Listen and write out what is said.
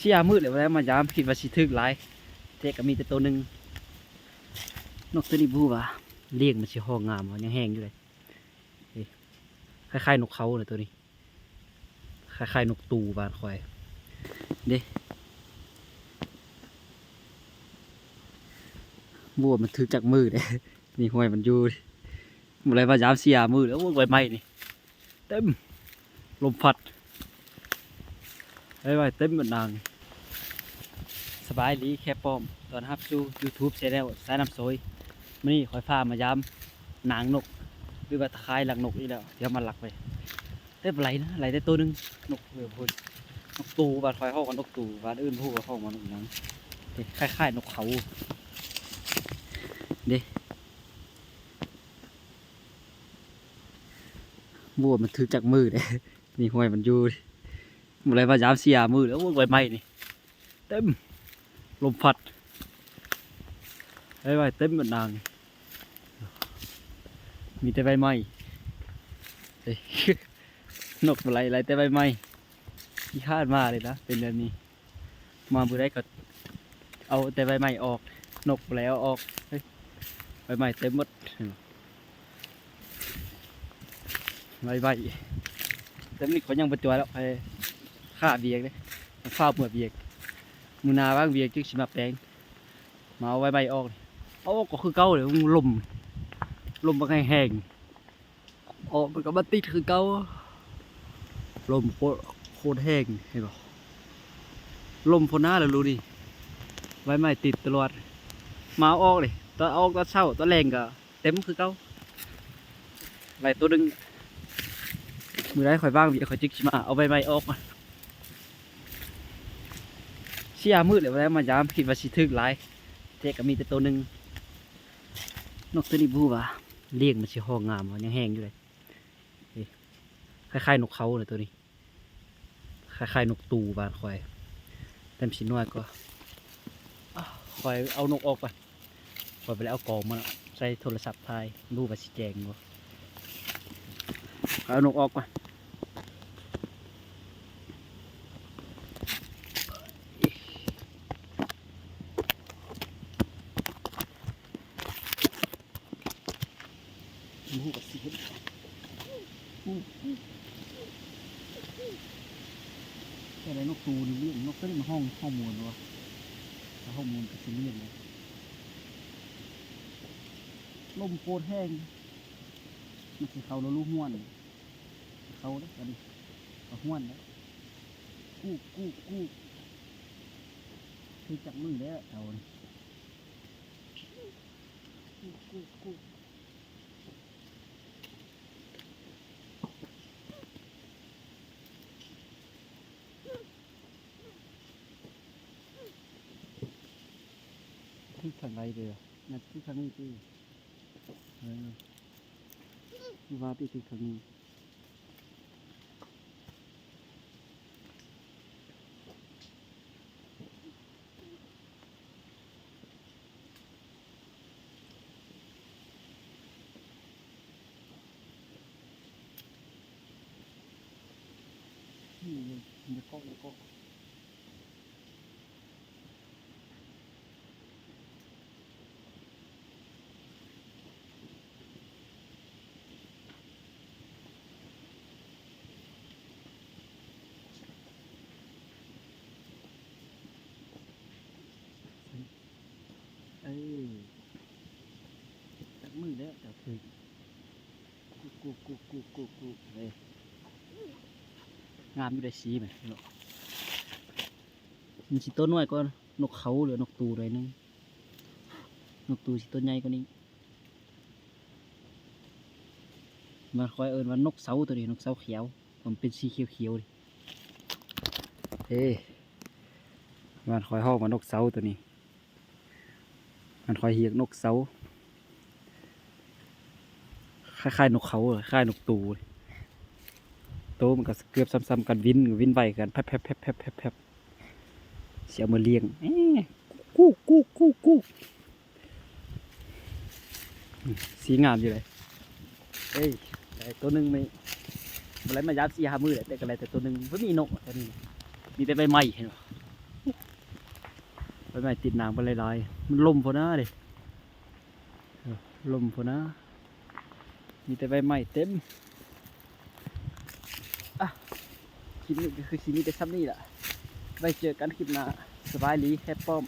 ຊິຫ້າມື້ແລ້ວບໍ່ໄດ້ມາຢາມ ຄິດວ່າຊິຖືກຫຼາຍ ແທ້ກໍມີແຕ່ໂຕໜຶ່ງ. ນົກໂຕນີ້ບໍ່ຮູ້ວ່າລ້ຽງມັນຊິຮ້ອງງາມບໍ່ ຍັງແຮງຢູ່ເດ. ເອີ ຄ້າຍໆນົກເຂົາເນາະໂຕນີ້ ຄ້າຍໆນົກຕູບ້ານຂ້ອຍເດ້. ບໍ່ວ່າມັນຖືກຈັກມື້ເດ້ ນີ້ຫ້ວຍມັນຢູ່. ບໍ່ໄດ້ມາຢາມສີ່ຫ້າມື້ແລ້ວ. ໂອ້ຍ ໃບໄມ້ນີ້ເຕັມ ລົມພັດ ໃບໄມ້ເຕັມໝົດນາງ. ສະບາຍດີແຄປ້ອມ ຕ້ອນຮັບສູ່ YouTube Channel ສາຍນ້ຳໂຊຍ. ມື້ນີ້ຂ້ອຍພາມາຢາມນາງນົກ ຫຼືວ່າຕາຂ່າຍລັກນົກອີກແລ້ວ ດຽວມາລັກໄປ. ແຕ່ບໍ່ໄຫຼນະ ໄຫຼແຕ່ໂຕໜຶ່ງ ນົກ ເອີ ພຸ້ນ ນົກຕູ ບ້ານຂ້ອຍຮ້ອງວ່ານົກຕູ ບ້ານອື່ນບໍ່ຮູ້ວ່າຮ້ອງວ່ານົກຫຍັງ ຄ້າຍໆນົກເຂົາເດ້. ບໍ່ວ່າມັນຖືກຈັກມື້ເດ້ ນີ້ຫ້ວຍມັນຢູ່. ບໍ່ໄດ້ມາຢາມສີ່ຫ້າມື້ແລ້ວ. ໂອ້ຍ ໃບໄມ້ນີ້ເຕັມ ລົມພັດ ໃບໄມ້ເຕັມໝົດນາງ ມີແຕ່ໃບໄມ້. ເອີ ນົກບໍ່ໄຫຼ ໄຫຼແຕ່ໃບໄມ້. ຂີ້ຄ້ານມາເລີຍນະ ເປັນແບບນີ້. ມາມື້ໃດກໍເອົາແຕ່ໃບໄມ້ອອກ ນົກບໍ່ໄດ້ເອົາອອກ. ເຮີ້ຍ ໃບໄມ້ເຕັມໝົດ ເຫັນບໍ່ ໃບໄມ້. ແຕ່ມື້ນີ້ຂ້ອຍຍັງບໍ່ຈ່ອຍດອກ ຂ້າວຽກເດ້ ຟ້າວເມືອວຽກ ມື້ໜ້າວ່າງວຽກຈຶ່ງຊິມາແປງ. ມາເອົາໃບໄມ້ອອກ ເອົາອອກກໍຄືເກົ່າເດ້ ລົມ ລົມບັກແຮງໆ. ອອກມັນກໍມາຕິດຄືເກົ່າ. ລົມໂຄດ ໂຄດແຮງ ເຫັນບໍ່ ລົມໂພນນາແລ້ວລູກນີ້ ໃບໄມ້ຕິດຕະຫຼອດ. ມາເອົາອອກເດ້ ຕອນອອກຕອນເຊົ້າ ຕອນແລງກໍເຕັມຄືເກົ່າ. ໄຫຼໂຕໜຶ່ງ ມື້ໃດຂ້ອຍວ່າງວຽກ ຂ້ອຍຈຶ່ງຊິມາເອົາໃບໄມ້ອອກ. ສີ່ຫ້າມື້ແລ້ວບໍ່ໄດ້ມາຢາມ ຄິດວ່າຊິຖືກຫຼາຍ ແທ້ກໍມີແຕ່ໂຕໜຶ່ງ. ນົກໂຕນີ້ບໍ່ຮູ້ວ່າລ້ຽງມັນຊິຮ້ອງງາມບໍ່ ຍັງແຮງຢູ່ເດ້. ເອີ ຄ້າຍໆນົກເຂົາເນາະໂຕນີ້ ຄ້າຍໆນົກຕູບ້ານຂ້ອຍ ແຕ່ມັນຊິນ້ອຍກວ່າ. ອ້າວ ຂ້ອຍເອົານົກອອກກ່ອນ ຂ້ອຍບໍ່ໄດ້ເອົາກ້ອງມາເນາະ ໃຊ້ໂທລະສັບຖ່າຍ ບໍ່ຮູ້ວ່າຊິແຈ້ງບໍ່. ຂ້ອຍເອົານົກອອກກ່ອນ. ບໍ່ຮູ້ວ່າຊິເຮັດ ແຕ່ໃດນົກຕູນີ້ລ້ຽງ ນົກໂຕນີ້ມັນຮ້ອງ ຮ້ອງມ່ວນບໍ່ວະ ຖ້າຮ້ອງມ່ວນກໍຊິລ້ຽງເດ້. ລົມໂຄດແຮງ ມັນຊິເຂົ້າລະດູຮ້ອນ ເຂົ້າເດ້ ອັນນີ້ກໍຮ້ອນເດ້. ກູກ ກູກ ກູກ ຄືຈັກມື້ແລ້ວເຂົານີ້. ກູກ ກູກ ກູກ ຄືທາງໃດເດີ ໜ້າຈະຄືທາງນີ້ຕິ ເອີ ຄືວ່າຕິ ຄືທາງນີ້. ນີ້ ຢ່າເກາະ ຢ່າເກາະ. ເອີ ຈັກມື້ແລ້ວເຈົ້າຖືກ ກູກ ກູກ ກູກ ກູກ ກູກ ເອີ ງາມຢູ່ໃດສີມັນເນາະ. ມັນຊິໂຕນ້ອຍກວ່ານົກເຂົາ ຫຼືນົກຕູໜ້ອຍໜຶ່ງ ນົກຕູຊິໂຕໃຫຍ່ກວ່ານີ້. ບ້ານຂ້ອຍເອີ້ນວ່ານົກເສົາໂຕນີ້ ນົກເສົາຂຽວ ມັນເປັນສີຂຽວໆນີ້. ເອີ ບ້ານຂ້ອຍຮ້ອງວ່ານົກເສົາໂຕນີ້. ມັນຂ້ອຍຮຽກນົກເສົາ ຄ້າຍໆນົກເຂົາ ຄ້າຍໆນົກຕູ. ໂຕມັນກໍເກືອບສ່ຳໆກັນ ວິນ ວິນໄວກັນ ແພັບໆໆໆໆ ຊິເອົາມາລ້ຽງ. ເອີ ກູກ ກູກ ກູກ ກູກ ກູກ. ສີງາມຢູ່ເດ. ເອີຍ ໄດ້ໂຕໜຶ່ງມື້ນີ້ ບໍ່ໄດ້ມາຢາມສີ່ຫ້າມື້ແລ້ວ ແຕ່ກໍໄດ້ແຕ່ໂຕໜຶ່ງ. ບໍ່ມີນົກ ຕອນນີ້ມີແຕ່ໃບໄມ້ ເຫັນບໍ່? ໄມ້ຕິດໜາງໄປຫຼາຍໆ ມັນລົມພຸ້ນນາເດ້ ເອີ ລົມພຸ້ນນາ ມີແຕ່ໃບໄມ້ເຕັມ. ອ່ະ ຄລິບນີ້ກໍຄືຊິມີແຕ່ຊ່ຳນີ້ລະ ໄວ້ເຈີກັນຄລິບໜ້າ. ສະບາຍດີ ແຄບປ້ອມ.